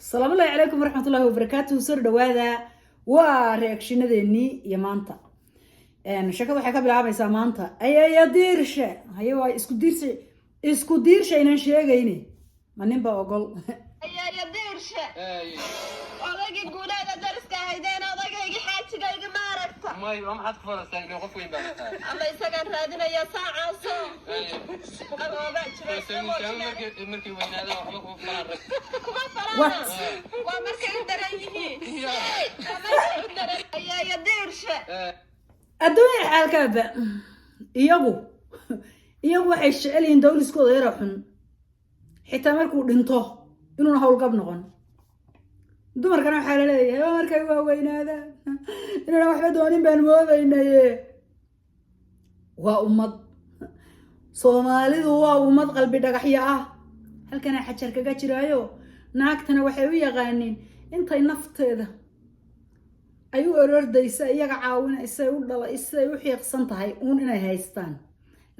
Asalaamu ullahi calaykum waraxmatullahi wabarakaatuhu. Soo dhawaada, waa reactionadeenii iyo maanta sheekada waxay ka bilaabaysaa maanta ayaya diirshe haye, waa isku diirshe, isku diirshe inaan sheegayne, ma nin ba ogol? Ayeeyo diirshe, odaygii guuleeda dariska ahaydeen, odaygaygi xaajigaygi ma aragta? May, waa maxaad ku farasaa? Ilaa qof weyn baa tahay. Ama isagaan raadinaya saacaaso qaboobaa jira isla moojinaya. Markay weynaadaan waxba kuma falaan rag. Kuma What? falaana, waa markay u daran yihiin, waa markay u daran. Ayeeyo diirshe. Adduunya xaalkaaba, iyagu waxay jecel yihiin dawliskooda yara xun, xitaa markuu dhinto inuuna howlgab noqon. Dumarkana waxaa laleeyahay waa markay waaweynaadaan inuuna waxba doonin baan moodaynaye. Waa ummad Soomaalidu, waa ummad qalbi dhagaxyo ah, halkana xajar kaga jiraayo. Naagtana waxay u yaqaaniin intay nafteeda ay u orordaysa, iyaga caawinaysa, u dhala, u xiiqsan tahay uun inay haystaan.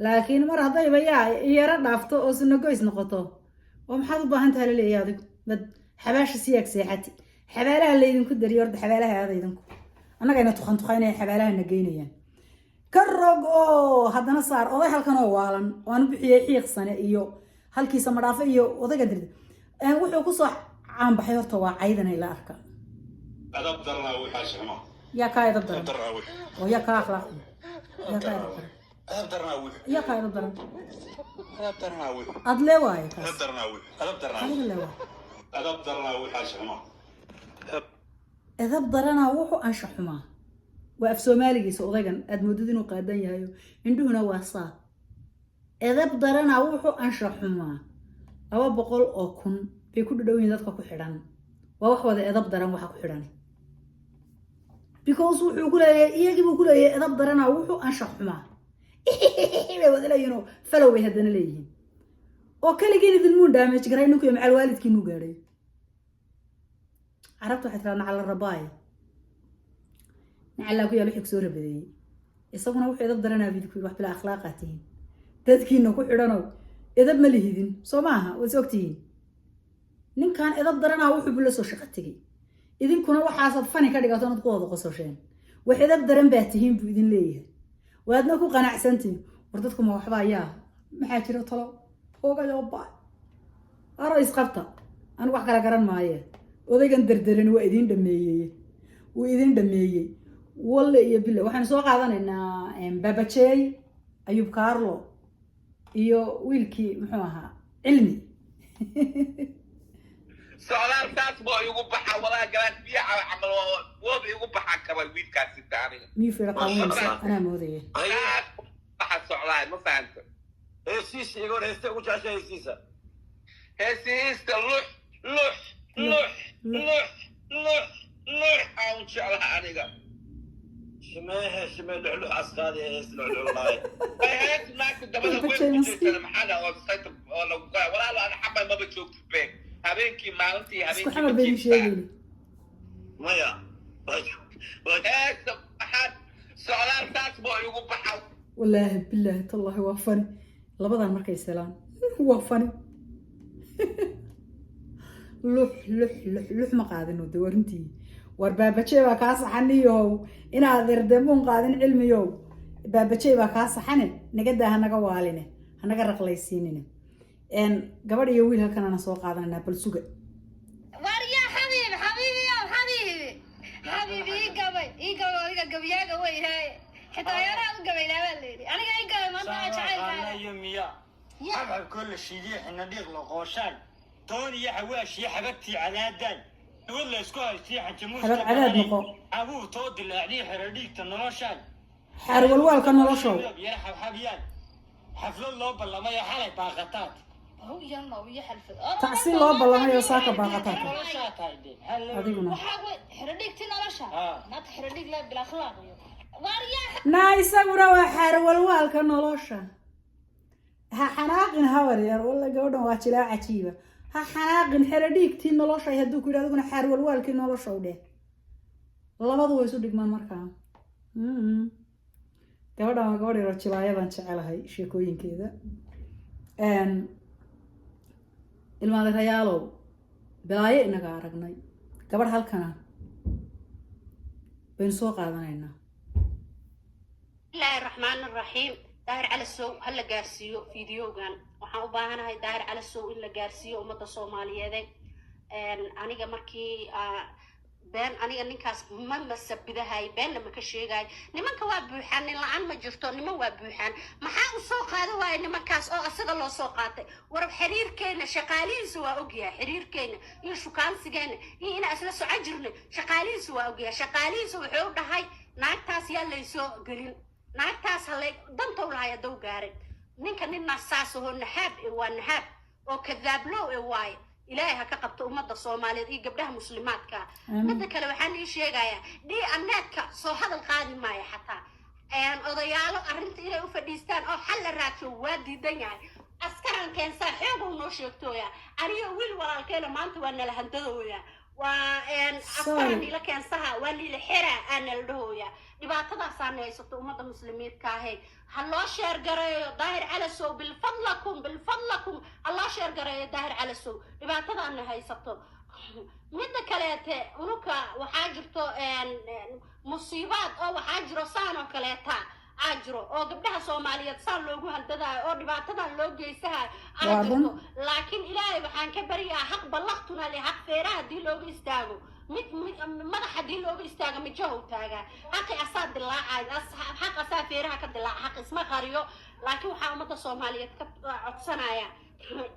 Laakiin mar haddayba yaa yaro dhaafto oo sunagoys noqoto, oo maxaad u baahan tahay laleeyahay, adigu mad xabaasha siyaag seexati, xabaalaha laydinku dariyo. Horta xabaalaha aada idinku, annagayna tukan tukaynaya, xabaalaha na geynayaan. Ka rog oo haddana saar oday halkan oo waalan oo aan u bixiyey xiiqsane iyo halkiisa madhaafo iyo odayga dirda. Wuxuu kusoo caanbaxay horta waa caydanay la arka. Edab daranaa wixii xumo. Yaa kaa edab daran? Edab daranaa wixii. Oo yaa kaa akhlaaq xun? Yaa kaa edab daran? Edab daranaa wixii. Yaa kaa edab daran? Edab daranaa wixii. Adlee waaye kaas. Edab daranaa wixii. Edab daranaa. Adiga le waaye. Edab daranaa wixii xumo. Edab daranaa wuxuu ansha xumaa, waa af Soomaaligiisa. Odaygan aad moodid inuu qaadan yahayo, indhuhuna waa saa. Edab daranaa wuxuu ansha xumaa, 200,000 bay ku dhadhow yihiin dadka ku xidhan. Waa wax wada edab daran waxa ku xidhan, because wuxuu ku leeyahay, iyagii buu ku leeyahay, edab daranaa wuxuu ansha xumaa bay wada leeyihiin oo follow bay haddana leeyihiin, oo kaligiin idinmuun damage garay ninku iyo macal waalidkiinuu gaadhay. Carabta waxay tiraa nacala rabaaya, nacalaa ku yaal wixii kusoo rabadeeyey. Isaguna wuxuu edab daranaa bidi ku yidhi, wax bilaa akhlaaqaa tihiin dadkiina ku xidhanow, edab ma lihidin, soo maaha? Waad is ogtihiin ninkan edab daranaa wuxuu bula soo shaqo tegey. Idinkuna waxaasaad fani ka dhigato oonad ku wada qososheen. Wax edab daran baa tihiin buu idin leeyahay, waadna ku qanacsantihiin. War dadku ma waxba ayaa maxaa jira talo hoogayo ba aro isqabta. Anigu wax kala garan maaye, odaygan derderani waa idiin dhameeyey, wuu idin dhameeyey, walle iyo bille. Waxaanu soo qaadanaynaa Babajeey, Ayub Carlo iyo wiilkii muxuu ahaa, Cilmi. Socdaal saas boo igu baxa walaa galaan biyaha camal wooba igu baxa kaba wiilkaasi ta aniga. Miyuu fiira qaawanaysa? Anaa moodaya. Saas baxa socdaal, ma fahamta? Heesiisa iga hor, heeste ugu jecesha heesiisa. Heesihiista lux lux lux lux lux lux aan jeclaha aniga. Shimeehe shimee luxlux askaadi hees luxluxlaay. Hees naagta dabada weyn ku jirtana maxaa dhaa oo sayta oo lagu walaalo ana xabay maba joogtid be habeenkii maalintii Isku habeenkii. Xamar baynu sheegayni. Maya. Heesta maxaa socdaal saas boo igu baxa. Wallaahi bilaahi tallaahi, waa fani labadan markay selaan, waa fani. Lux lux lux lux ma qaadino de, waa runtii. War Baabajey baa kaa saxaniyow, inaad erdemuun qaadin. Cilmiyow, Baabajey baa kaa saxane, nagadaa hanaga waaline, hanaga raqlaysiinine. Gabadh iyo wiil halkan ana soo qaadananaa, bal suga. War yaa xabiib, xabiibi yow, xabiibi, xabiibi, ii gabay, ii gabay. Adiga gabyaaga wey haye, xitaa yaraha u gabaynaa baa layidhi. Aniga ii gabay maanta, waa jacaylkaaga. Iyo miya xabxabkoo la shiidiye, xina dhiiq la qooshaan, toon iyo xawaash iyo xabagtii cadaadaan, dawad la isku haystiyo xanjamuuska. Xabag cadaad noqo. Cabuur too dilaacdiyo xero dhiigta noloshaan. Xaarwalwaalka noloshow. Yara xabxabyaan, xaflad loo ballamay oo xalay baaqataad. Iyo xalfad. Tacsi loo ballamay oo saaka baaqataad. Noloshaa tahay de, maxaa loo Adiguna. Waxaa wey xero dhiigti nolosha. Ah. Naata xero dhiig la bila akhlaaq iyo war yaa Naa isaguna waa xaarwalwaalka nolosha. Ha xanaaqin habar yar, walla gabadhan waa jilaa cajiiba. Ha xanaaqin, xero dhiigtii nolosha hadduu ku yidhi, adiguna xaarwalwaalkii nolosha u dheh. Labadu way isu dhigmaan markaa. Gabadhan waa gabadh yaroo jilaayadan jecelahay sheekooyinkeeda. Ilmaadarayaalow. Balaayo inaga aragnay. Gabadh halkana baynu soo qaadanaynaa. Bismillaahi raxmaani raxiim. Daahir Calasow ha la gaarsiiyo fideogan. Waxaan u baahanahay Daahir Calasow in la gaarsiiyo ummadda Soomaaliyeed. Aniga markii been, aniga ninkaas ma masabidahay, beenna ma ka sheegaay. Nimanka waa buuxaan, nin la-aan ma jirto, niman waa buuxaan. Maxaa u soo qaada waaya nimankaas oo asaga loo soo qaatay? War xiriirkeena shaqaalihiisa waa ogyahay, xiriirkeena iyo shukaansigeena iyo inaa isla soco jirnay shaqaalihiisa waa ogyahay. Shaqaalihiisa wuxuu dhahay, "Naagtaas yaa laysoo gelin, naagtaas halay dantow lahay." Haddou gaaray ninka nin nasaas ahoo naxaab e, waa naxaab oo kadaablow e waaye. Ilaahay ha ka qabto ummadda Soomaaliyeed iyo gabdhaha muslimaadka. Midda kale, waxaan ii sheegayaa dhii aneedka soo hadal qaadi maayo, xataa odayaalo arrinta inay u fadhiistaan oo xal la raadsho waa diidan yahay. Askaran keensaa xoog uu noo sheegtooya. Aniyo wiil walaalkeena maanta waa nala handadooya, waa askaran niila keensaha, waa niila xera aa nala dhahooya. Dhibaatadaasaana haysato ummadda muslimiidka ahe. Ha loo share gareeyo Daahir Calasow, bilfadlakum, bilfadlakum, ha loo share gareeyo Daahir Calasow dhibaatadaana haysato. Midda kaleete, unuka waxaa jirto musiibaad oo waxaa jiro saan oo kaleeta aa jiro oo gabdhaha Soomaaliyeed saan loogu handadaayo oo dhibaatadan loo geysahayo aa jirto. Laakiin Ilaahay waxaan ka baryaa xaq ballaqtuna li xaq feeraha haddii looga istaago, mid madax haddii looga istaago, mijahow taagaa xaqi asaa dilaacay, xaq asaa feeraha ka dilaaca, xaq isma qariyo. Laakiin waxaa ummadda Soomaaliyeed ka codsanaya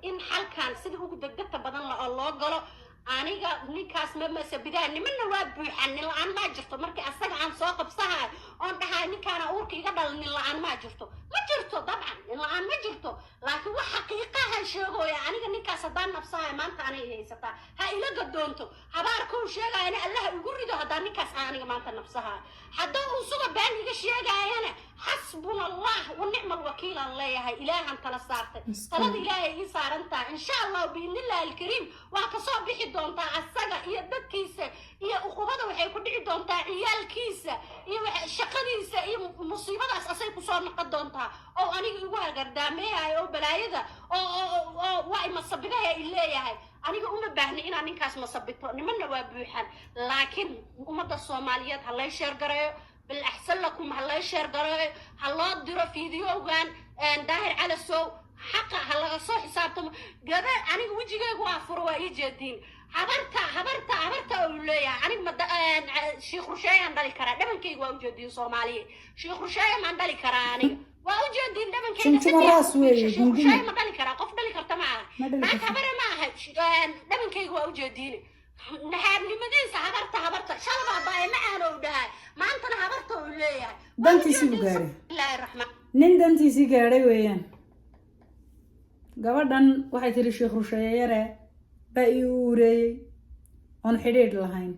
in xalkan sida ugu degdegta badan la oo loo galo. Aniga ninkaas ma masabidaa, nimanna waa buuxan, nin la-aan maa jirto. Markii asaga aan soo qabsahay oon dhahay ninkaana uurka iga dhal, nin la-aan maa jirto, ma jirto, dabcan nin la-aan ma jirto. Laakiin wax xaqiiqahan sheegooya, aniga ninkaas haddaan nafsahay maanta anay haysataa, ha ila gadoonto. Habaarkuu sheegayana Allaha igu rido haddaan ninkaas aan aniga maanta nafsahay. Haddii uu suga been iga sheegayana, xasbuna Allah wa nicma alwakiil aan leeyahay. Ilaahan tala saartay, talada Ilaahay ii saaran tahay. Insha Allahu, biidnillahi alkariim, waa kasoo bixi doontaa asaga iyo dadkiisa, iyo uqubada waxay ku dhici doontaa ciyaalkiisa iyo shaqadiisa, iyo musiibadaas asay kusoo noqon doontaa oo aniga igu hagardaameeyahay oo balaayada oo waa imasabidaya i leeyahay. Aniga uma baahni inaan ninkaas masabito, nimanna waa buuxan. Laakiin ummadda Soomaaliyeed ha lay share gareeyo, bilaxsan lakum, ha lay share gareeyo, ha loo diro fideogan Daahir Calasow, xaqa ha laga soo xisaabtamo. Gabar aniga wejigaygu waa furo, waa ii jeediin. Habarta, habarta, habarta uu leeyahay, aniga ma Sheekh Rusheeyaan dhali karaa? Dhabankayga waa ujeediin Soomaaliya, Sheekh Rusheeya maan dhali karaa? Aniga waa ujeediin dhabankayga. Jumjuma raas weeye. Sheekh Rusheeya ma dhali karaa? Qof dhali karta ma aha. Ma dhali naag karto. Habare ma aha, dhabankayga waa ujeediin naxaabnimadiisa. Habarta, habarta shalaba baaye ma aana u dhahay, maantana habarta uu leeyahay. Waa Dantiisii buu ujeediin. gaaray. Bismillaahi raxmaan. Nin dantiisii gaadhay weeyaan. Gabadhan waxay tiri Sheekh Rusheeye yare baa ii uureeyey oon xidhiidh lahayn.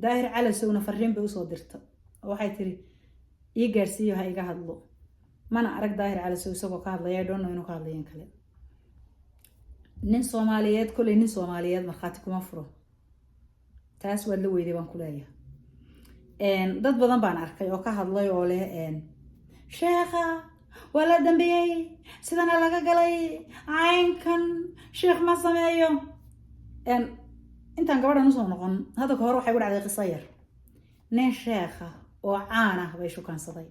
Daahir Calasowna fariin bay usoo dirta oo waxay tiri ii gaarsiiyo, ha iga hadlo. Mana arag Daahir Calasow isagoo ka hadlaya. I don't know inuu ka hadlayan kale. Nin Soomaaliyeed, kolley nin Soomaaliyeed markhaati kuma furo, taas waad la weyday baan ku leeyahay. Dad badan baan arkay oo ka hadlay oo leh sheekha waa la dambiyey, sidana laga galay, caynkan sheekh ma sameeyo. Intaan gabadhan usoo noqon, hadda ka hor waxay ku dhacday qiso yar. Nin sheekha oo caan ah bay shukaansaday.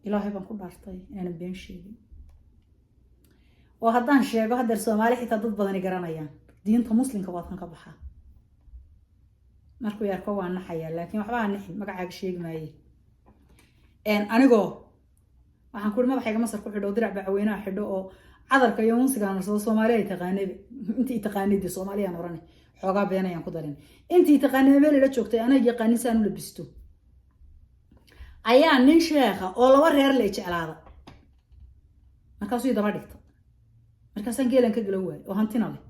Ilaahay baan ku dhaartay inaanan been sheegin, oo haddaan sheego haddeer Soomaali xitaa dad badani garanayaan. Diinta Muslimka waadkan ka baxaa markuu yarko waa naxaya, laakiin waxba ha nixin, magacaaga sheegi maaye. Anigoo waxaan ku uri madaxayga masar ku xidho oo dirac bacweynaha xidho oo cadarka iyo unsiga marsado, Soomaali ay taqaanayba, intii taqaanay dee Soomaaliyaan orane, xoogaa beenayaan ku darin, intii taqaanay meel ila joogtay anay yaqaanin si aan u labisto, ayaa nin sheekha oo laba reer la jeclaada markaasuu daba dhigta. Markaasaan geelan ka galo waay oo hantina leh.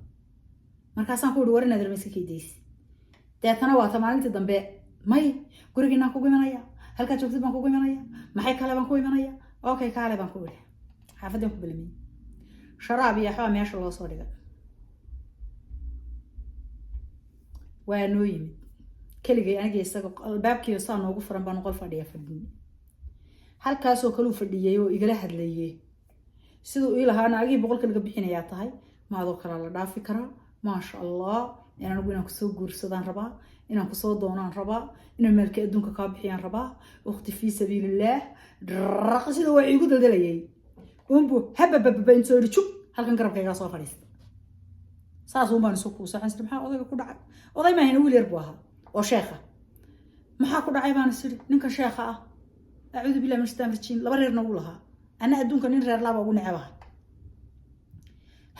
Markaasaan ku uri, war inaad rama iska kaydaysi. Deetana waata maalintii dambe, may gurigiinaan kugu imanaya, halkaad joogtid baan kugu imanaya, maxay kale baan ku imanaya. Okay, kaale baan ku iri. Xaafaddaan ku belamiyey, sharaab iyo waxbaa meesha loo soo dhigay. Waa noo yimid keligay, anigii isaga, albaabkiiyo saa noogu furan baanu qol fadhiya fadhiyey. Halkaasoo kaleu fadhiyey oo igala hadlayey siduu ii lahaa naagihii 100-ka laga bixinayaa tahay. Maadoo kalaa la dhaafi karaa? Maasha Allah, anigu inaan kusoo guursadaan rabaa, inaan kusoo doonaan rabaa, inaan maalkii adduunka kaa bixiyaan rabaa, waqti fii sabiilillaah. Sida waa iigu daldalayay unbu hababababa intuu yidhi, jug, halkan garabkaygaa soo fadhiista. Saas uun baan isu kuusa. Waxaan isiri, maxaa odayga ku dhacay? Oday maahina, wiil yar buu ahaa oo sheekha. Maxaa ku dhacay baan isiri ninka sheekha ah? Acuudu billahi min shaitaan rajiim. Laba reerna wuu lahaa. Ana adduunka nin reer laaba ugu necebaha.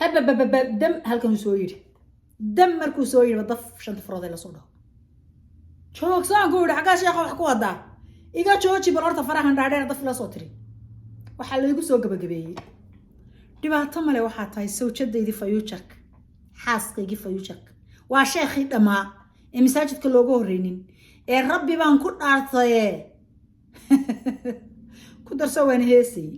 Hababababa, dam, halkan uu soo yidhi. Dam markuu soo yidhi, daf, shanta farood ee lasoo dhaho. Joogsaan ku yidhi, xaggaa sheekha wax ku wadaa? Iga jooji bal horta farahan dhaadheer. Daf ila soo tiri. Waxaa laygu soo gabagabeeyey, dhibaato male, waxaa tahay sawjadaydii future-ka, xaaskaygii future-ka. Waa sheekhii dhammaa ee masaajidka looga horreynin ee rabbi baan ku dhaartaye ku darso. Waan heesay.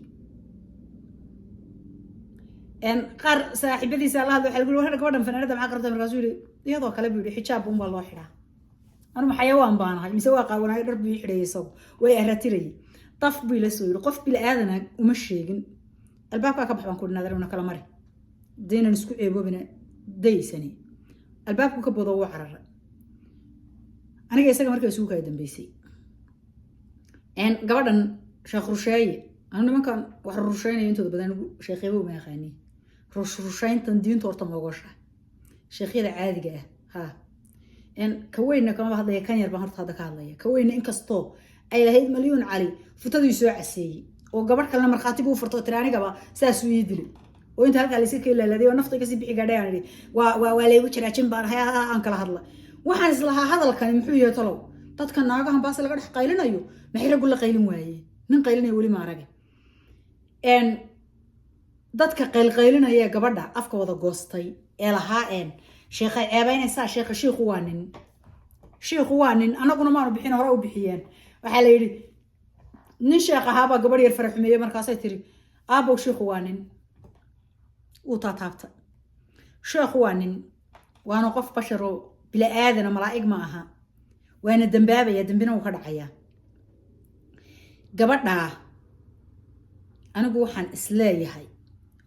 Qaar saaxiibadiisa la hadla, waxaa lagu yiri, gabadhan fanaanada maxaa qarta? Markaasuu yidhi, iyadoo kale buu yidhi, xijaab unbaa loo xidhaa. Anu xayawaan baan ahay mise waa qaawanaayo? Dhar buu ii xidhayay isagu, way aratirayay. Daf buu ila soo yidhi. Qof bila aadana uma sheegin. Albaabkaa ka bax baan ku nadar, kala mari daynan isku ceeboobina daysani. Albaabku ka bodo, wuu cararay. Aniga isaga markaa isugu kala dambeysay gabadhan sheekh rusheeye. Anu nimankan wax rusheynaya intooda badan anigu sheekhyaba uma yaqaani. Rusheyntan diinta horta ma ogosha sheekhyada caadiga ah? Ha, ka weynna kamaba hadlaya, kan yar baan horta hadda ka hadlaya. Ka weyna inkastoo ay lahayd Malyuun Cali futadii soo caseeyey oo gabadh kalena markhaatigu u furto, tiri anigaba saasuu ii dilay, oo inta halkaa layska keelaaladay oo nafta kasii bixi gaadhay, aan idhi waa laygu jiraajin baan ahay. Aan kala hadla, waxaan islahaa, hadalkani muxuu yahay talow? Dadka naagahan baase laga dhex qaylinayo, maxay raggu la qaylin waayeen? Nin qaylinaya weli ma arage. Dadka qaylqaylinaya ee gabadha afka wada goostay ee lahaa sheekhay ceebaynaysaa, sheekha, shiikhu waa nin, shiikhu waa nin. Annaguna maanu bixin, hore u bixiyeen. Waxaa la yidhi nin sheekh ahaabaa gabadh yar fara xumeeyey. Markaasay tiri, aabow, shiikhu waa nin, wuu taataabta. Sheekhu waa nin, waana qof basharoo bila aadana, malaa'ig ma aha, waana dambaabaya, dambina wuu ka dhacayaa. Gabadhaa anigu waxaan isleeyahay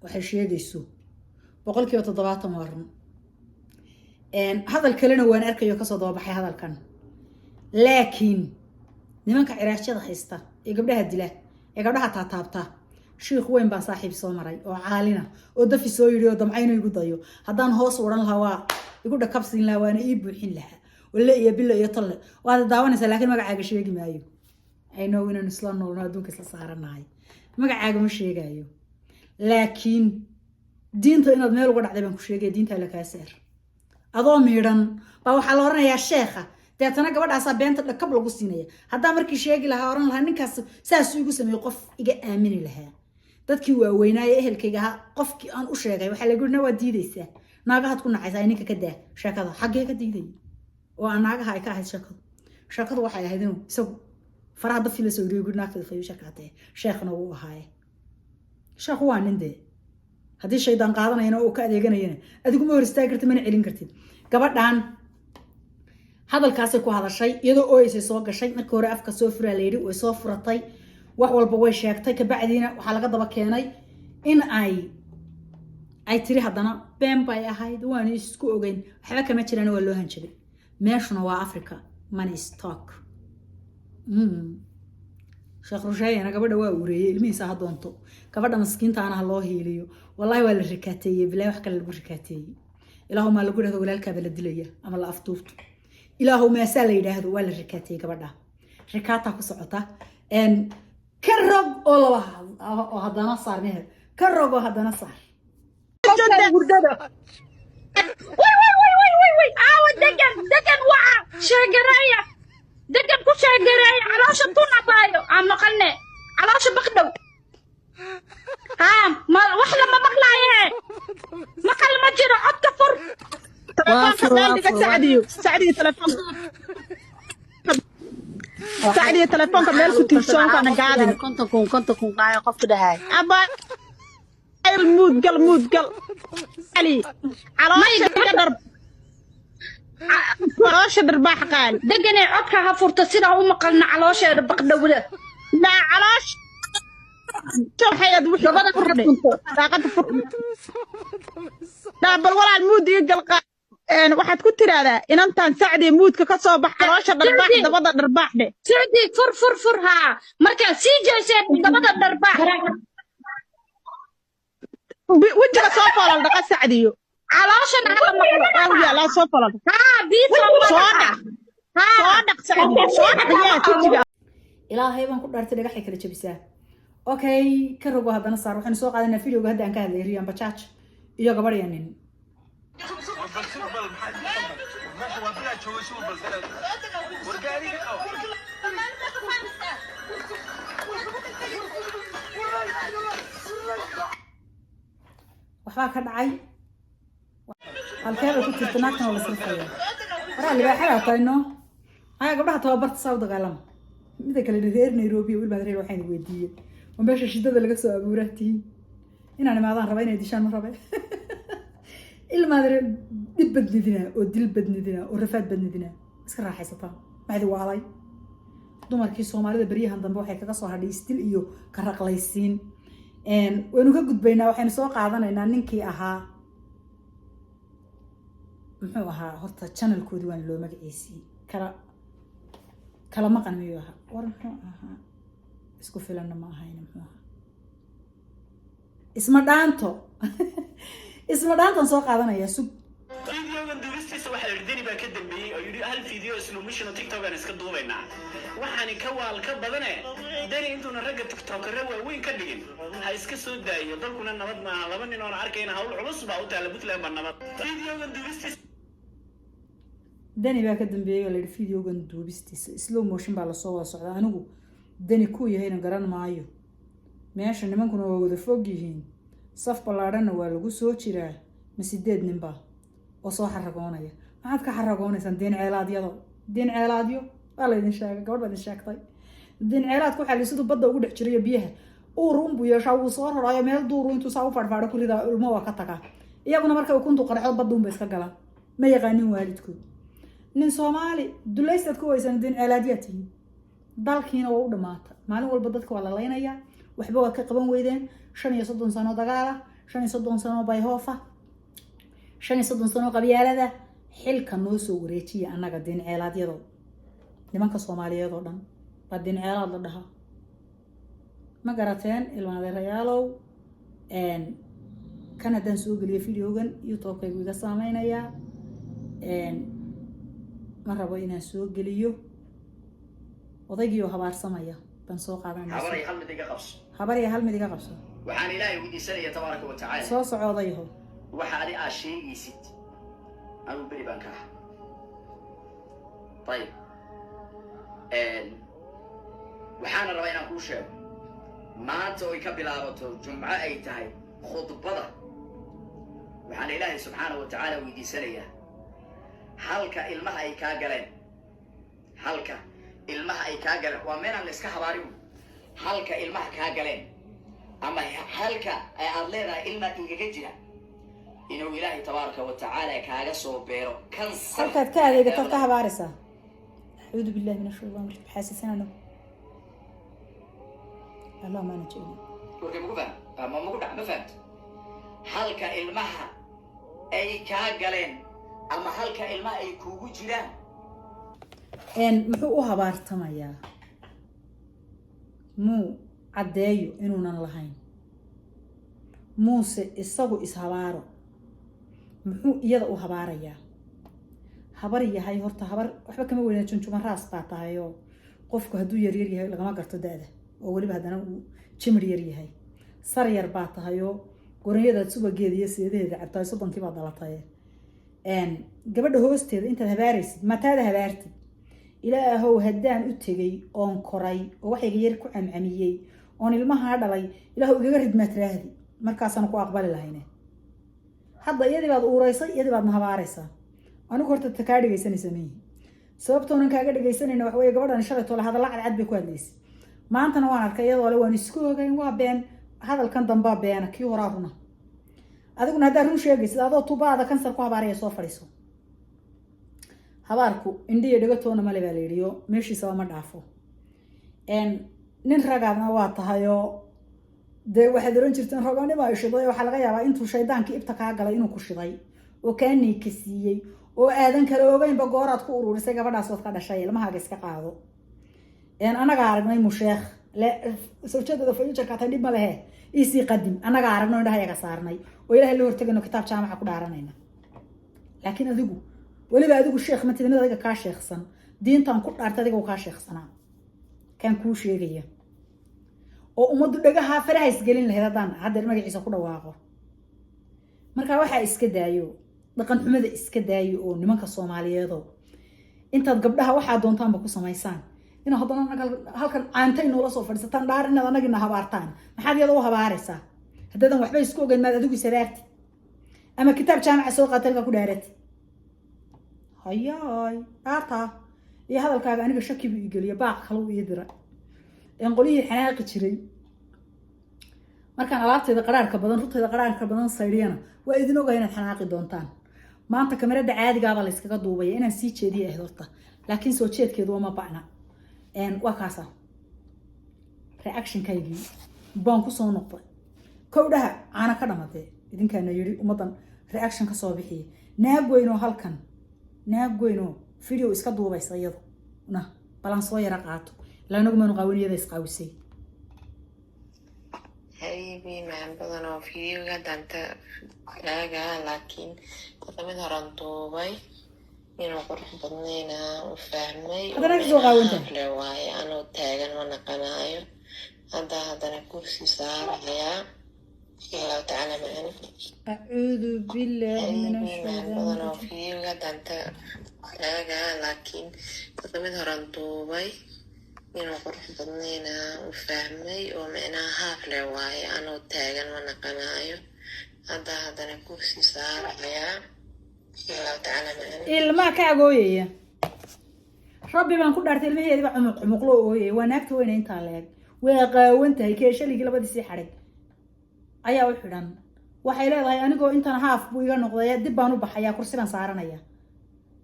waxay sheegayso 70% waa run. Hadal kalena waan arkayo kasoo dababaxay hadalkan, laakiin nimanka ciraashyada haysta ee gabdhaha dila ee gabdhaha taataabta, shiikh weyn baa saaxiib soo maray oo caalina oo dafi soo yidhi oo damca inuu igu dayo. Haddaan hoos odhan lahaa, waa igu dhakabsiin lahaa, waana ii buuxin lahaa, walle iyo bilo iyo tolle. Waad daawanaysaa, laakiin magacaaga sheegi maayo. I know inaan isla noolno, adduunka isla saaranahay. Magacaaga ma sheegayo, laakiin diinta inaad meel uga dhacday baan ku sheegaya. Diinta alla kaa saar. Adoo miidhan baa waxaa la oranayaa sheekha, deetana gabadhaasaa beenta dhakab lagu siinaya. Haddaa markii sheegi lahaa, oran lahaa ninkaas saasuu igu sameeyey, qof iga aamini lahaa dadkii waaweynaaye ehelkayga ahaa. Qofkii aan u sheegay waxaa lagu yidhi, waa diidaysaa, naagahaad ku nacaysaa, ninka ka daa sheekada. Xaggee ka diidayay oo aan naagaha ay ka ahayd sheekadu? Sheekadu waxay ahayd inuu isagu faraha dafi la soo yiri, naagtada fayu shakaatee. Sheekhna wuu ahaaye, sheekhu waa nin dee. Haddii shaydaan qaadanayana oo ka adeeganayana, adigu ma hor istaagi kartid, mana celin kartid. Gabadhan hadalkaasay ku hadashay iyadoo ooysay soo gashay. Markii hore afka soo furaa layidhi, way soo furatay, wax walba way sheegtay. Kabacdiina waxaa laga daba keenay in ay tiri haddana been bay ahayd, waanu isku ogeyn, waxba kama jiraan, waa loo hanjabay. Meeshuna waa Africa Money Stock. Sheekh Rusheeyana gabadha waa ureeyey, ilmihiisa ha doonto, gabadha maskiintaana ha loo hiiliyo. Wallahi waa la rikaateeyey, bilaa wax kale lagu rikaateeyey. Ilaahu maa lagu yidhahdo walaalkaaba la dilaya ama la afduubto, ilaahu maasaa la yidhaahdo. Waa la rikaateeyey gabadha, rikaataa ku socota. Ka rog oo laba oo haddana saar meher, ka rog oo haddana saar. Way way way way way way, aawa degan? Degan waca, sheegareeya, degan ku sheegareeya. Caloosha tun abaayo aan maqalne, caloosha baqdhow. Haa, ma wax lama maqlaaye, maqal ma jiro, codka fur. Telefoonka meel dhiga, Sacdiyo. Sacdiyo, telefoonka, Sacdiyo, telefoonka meel ku tiirsoonkana gaadin. 50,000, 50,000 qaayo qofka dhahay. Aba muud gal, muud gal. Ali, caloosha iga dhar, caloosha dharbaax qaali. Deganee codka ha furto sidaa u maqalna, caloosheeda baqdhowda. Naa, caloosha. Waxay wixii Dabada furdhe furto. Daaqada fur daa. Bal walaal, mute iga galqa. Waxaad ku tiraahdaa inantan Sacdi mute-ka ka soo bax, caloosha dharbaax, dabada dharbaax dhe. Sacdi, fur, fur, fur. Haa, markaa sii jeeseen, dabada dharbaax. Wejiga soo foolal dhaqa, Sacdiyo. Calooshana hala maqlo. Waaw, yaa soo foolal. Haa, biisa. Soo dhaq, soo dhaq, Sacdiyo, soo dhaq yaa wejiga. Ilaahay baan ku dhaartay, dhagaxay kala jabisaa. Okay, ka rogo haddana saar. Waxaynu soo qaadanaa videoga hadda aan ka hadlay, Riyan Bajaaj iyo gabadh iyo nin. Waxbaa ka dhacay, halkee bay ku jirta naagtan? Waa la sirfaya. Waraa libaaxadaa tahay no haya gabdhaha tababarta saa u dagaalama. Mida kale, reer Nairobi wilbaad reer, waxaan weydiiyey waa meesha shidada laga soo abuuraa tihiin. Inaan imaadaan raba, inay dishaan ma rabe. Ilmaad reer, dhib badnidina oo dil badnidina oo rafaad badnidina, iska raaxaysataan. Maxdi waalay dumarkii Soomaalida beryahan dambe waxay kaga soo hadhay isdil iyo ka raqlaysiin. Waynu ka gudbaynaa. Waxaynu soo qaadanaynaa ninkii ahaa, muxuu ahaa horta channelkoodii? Waan loo magaciisii kala kala maqan miyuu ahaa? War muxuu ahaa? Isku filanna ma ahayn. Muxuu ahaa? Isma Dhaanto. Isma Dhaantan soo qaadanaya, sug. Videogan duubistiisa waxaa la yidhi Deni baa ka dambeeyey oo yidhi hal video slow motion oo TikTok aan iska duubaynaa. Waxaani ka waal ka badane, Deni intuuna ragga TikTokare waaweyn ka dhigin ha iska soo daayo. Dalkuna nabad maaha, laba nin oon arkayna hawl culus baa u taala. Puntland baa nabad. Videogan duubistiisa Dani baa ka dambeeyey oo la yidhi videogan duubistiisa slow motion baa lasoo wada socdaa. Anigu Dani kuu yahayna garan maayo. Meesha nimankuna waa wada fog yihiin, saf ballaadhanna waa lagu soo jiraa. Ma sideed ninba oo soo xaragoonaya? Maxaad ka xaragoonaysaan? Diin ceelaadyado, diin ceelaadyo waa laydin sheegay. Gabadh baa idin sheegtay diin ceelaadka. Waxaa la siduu badda ugu dhex jirayo biyaha uur unbuu yeeshaa, wuu soo raraayo meel duuru intuu saa u faadhfaadho ku ridaa, ilmo waa ka tagaa. Iyaguna markay ukuntu qarxo badda unba iska galaan, ma yaqaanin waalidkood. Nin Soomaali dulaystaad ku weysan, diin ceelaadyaa tihiin. Dalkiina waa u dhamaata. Maalin walba dadka waa la laynayaa, waxba waad ka qaban weydeen. 35 sano dagaala, 35 sano bayhoofa, 35 sano qabyaalada. Xilka noo soo wareejiya annaga diin ceelaadyado. Nimanka Soomaaliyeed oo dhan baa diin ceelaad la dhahaa, ma garateen, ilmaadeerayaalow? Kan haddaan soo geliyo videogan, YouTube-kaygu iga saameynayaa. Ma rabo inaan soo geliyo. Odaygii oo habaarsamaya baan soo qaadanaya. Habaray, hal mid iga qabso. Habar iyo hal mid iga qabso. Waxaan Ilaahay weydiisanaya tabaaraka wa tacaala. Soo soco, odayaho. Waxa adi aa sheegaysid anuu beri baan ka ah. Ayib, waxaana rabaa inaan kuu sheego maanta oy ka bilaabato Jumco ay tahay khudbada. Waxaana Ilaahay subxaana wa tacaala weydiisanayaa halka ilmaha ay kaa galeen, halka ilmaha ay kaa galeen waa meel aan la iska habaarin. Halka ilmaha kaa galeen ama halka ay aad leedahay ilmaa igaga jira, inuu Ilaahay tabaaraka wa tacaala kaaga soo beero kansar. Halkaad ka adeegataad ka habaaraysaa. Acuudu billahi min ashaytaan rajiim. Xaasisanano Allah maana jeclin. Warkay maku faham ama maku dhac? Ma fahamto? Halka ilmaha ay kaa galeen ama halka ilmaha ay kuugu jiraan. Muxuu u habaartamayaa? Muu caddeeyo inuunan lahayn? Muuse isagu ishabaaro? Muxuu iyada u habaarayaa? Habar yahay horta, habar waxba kama weyna. Junjuma raas baa tahay oo qofku hadduu yaryar yahay lagama garto da-da, oo weliba haddana uu jimir yar yahay. Sar yar baa tahay oo goronyadaad subageeda iyo seedaheeda cabtahay. 30-kii baad dhalatay. Gabadha hoosteeda intaad habaaraysid, mataada habaartid. Ilaahow, haddaan u tegay oon koray oo waxayga yar ku camcamiyey oon ilmahaa dhalay, Ilaahow igaga rid maa tiraahdi, markaasaan ku aqbali lahayne. Hadda iyadii baad uuraysay, iyadii baadna habaaraysaa. Anigu horta ta kaa dhegaysanaysa mihi. Sababtoonan kaaga dhegaysanayna waxa weye, gabadhan shalay tole hadalla cadcad bay ku hadlaysay. Maantana waan arkay iyadoo le waan isku ogayn. Waa been hadalkan dambaa, beena kii horaa runa. Adiguna haddaad run sheegaysid, adoo tubaada kansar ku habaaraya soo fadhiiso. Habaarku indhiyo dhegatoona male baa la yidhi, oo meeshiisaba ma dhaafo. Nin ragaadna waa tahayoo. Dee waxaad oran jirteen roganimo ay shiday. Waxaa laga yaabaa intuu shaydaankii ibta kaa galay inuu ku shiday oo kaa niika siiyey oo aadan kala ogeynba gooraad ku ururisay gabadhaas ood ka dhashay. Ilmahaaga iska qaado. Annagaa aragnay musheekh sawjadada future-ka tay, dhib ma lehe, iisii qadim. Annagaa aragno, indhahayaga saarnay oo Ilaahay la hortagayno, kitaab jaamaca ku dhaaranayna. Laakiin adigu weliba adigu sheekh ma tidhi, mid adiga kaa sheekhsan, diintan ku dhaartay, adiga uu kaa sheekhsanaa kaan kuu sheegaya oo ummaddu dhagaha faraha isgelin lahayd haddaan haddeer magaciisa ku dhawaaqo. Marka waxaa iska daayo, dhaqan xumada iska daayo, oo nimanka Soomaaliyeedo intaad gabdhaha waxaa doontaanba ku samaysaan, inaad haddana halkan caantay noola soo fadhiisataan, dhaar inaad anagina habaartaan. Maxaad iyada u habaaraysaa haddaadan waxba isku ogeyn? Maad adigu isabaarti ama kitaab jaamaca soo qaata, halkaa ku dhaarati. Hayaay, dhaartaa iyo hadalkaaga aniga shaki buu igeliya, baaq kale uu ii dira qolyihii xanaaqi jiray. Markaan alaabteeda qaraarka badan, runteeda qaraarka badan saydhiyana, waa idin ogahay inaad xanaaqi doontaan. Maanta kamarada caadigaabaa la yskaga duubaya. Inaan sii jeediya ahayd horta, laakiin soo jeedkeedu waa ma ba'na. Waa kaasa reactionkaygii baan kusoo noqday. Kowdhaha caana ka dhamadee idinkaana yidhi ummaddan reaction ka soo bixiya. Naag weynoo halkan, naag weynoo video iska duubaysa iyadu na balan soo yara qaato, ilaa inagu maanu qaawaniyada isqaawisay. Habiibi macaan badan oo videoga danta laaga, laakiin hadda mid horan duubay inuu qurux badnayna u fahmay. Haddana kasoo qaawanta. Le waaye, anuu taagan ma naqanaayo. Hadda haddana kursi saarayaa, insha Allahu tacaala macani. Acuudu billaahi min Habiibi macaan badan oo ashaytaan. videoga danta laaga, laakiin hadda mid horan duubay inuu qurux badnayna u fahmay oo micnaha haaf le waaye, anuu taagan ma naqanaayo. Hadda haddana kursi saarayaa, insha Allahu tacaala macani. Ilmaha ka agooyaya, Rabbi baan ku dhaartay, ilmaheediba cumuq cumuqlo ooyaya. Waa naagta weyna intaa leeg, waa qaawan tahay, keeshaligii labadiisii xadhig ayaa u xidhan. Waxay leedahay anigoo intan haaf buu iga noqday, dib baan u baxayaa, kursi baan saaranaya.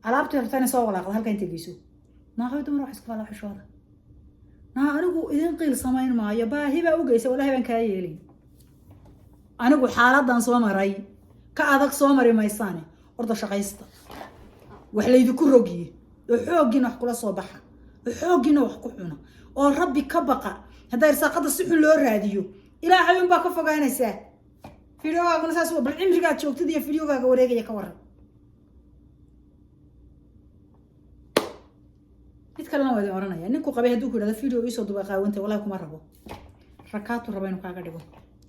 Alaabtii rabta inay soo walaaqdo halka inta geyso. Naaqay dumar wax isku fala xishooda. Naa anigu idin qiil samayn maayo, baahi baa u geysa, wallahi baan kaa yeelin. Anigu xaaladan soo maray ka adag soo mari maysaane. Orda shaqaysta, wax laydinku rogiye oo xooggiina wax kula soo baxa oo xooggiina wax ku cuna oo Rabbi ka baqa. Haddaa irsaaqada si xun loo raadiyo, Ilaahay unbaa ka fogaanaysaa. Videogaaguna saas bal cimrigaad joogtid iyo videogaaga wareegaya ka waran. Mid kalena waa idin oranaya: ninku qabay hadduu ku yidhahdo video iisoo duba qaawantay, wallahi kuma rabo, rakaatu raba inuu kaaga dhigo,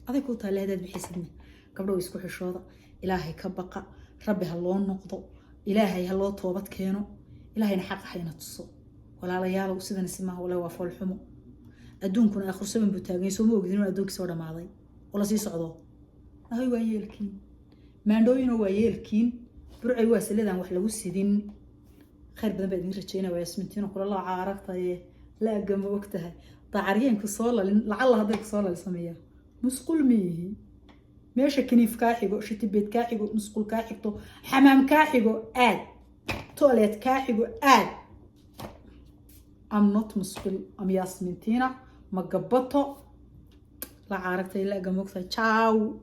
aday kuu taale haddaad bixisidna. Gabdhow, isku xishooda, Ilaahay ka baqa, Rabbi ha loo noqdo, Ilaahay ha loo toobad keeno, Ilaahayna xaqa hayna tuso. Walaalayaalow, sidan si maaha, wallahi waa foolxumo. Adduunkuna akhirsaban buu taagay, soo ma ogdin inuu adduunkii soo dhamaaday oo lasii socdo? Ahoy, waa yeelkiin maandhooyinoo, waa yeelkiin burcay, waa siladan wax lagu sidin. Khayr badan baa idin rajeynaya. Waa Yasmintiino kula looca aragtaye laaga ma og tahay dacaryeenku soo lalin lacalla hadday ku soo lali sameeyaa. Musqul miyihi meesha kaniif kaa xigo, shitibeed kaa xigo, musqul kaa xigto, xamaam kaa xigo, aad toilet kaa xigo, aad. Am not musqul, am Yasmintiina ma gabato. Laca aragtay laaga ma og tahay. Ciao.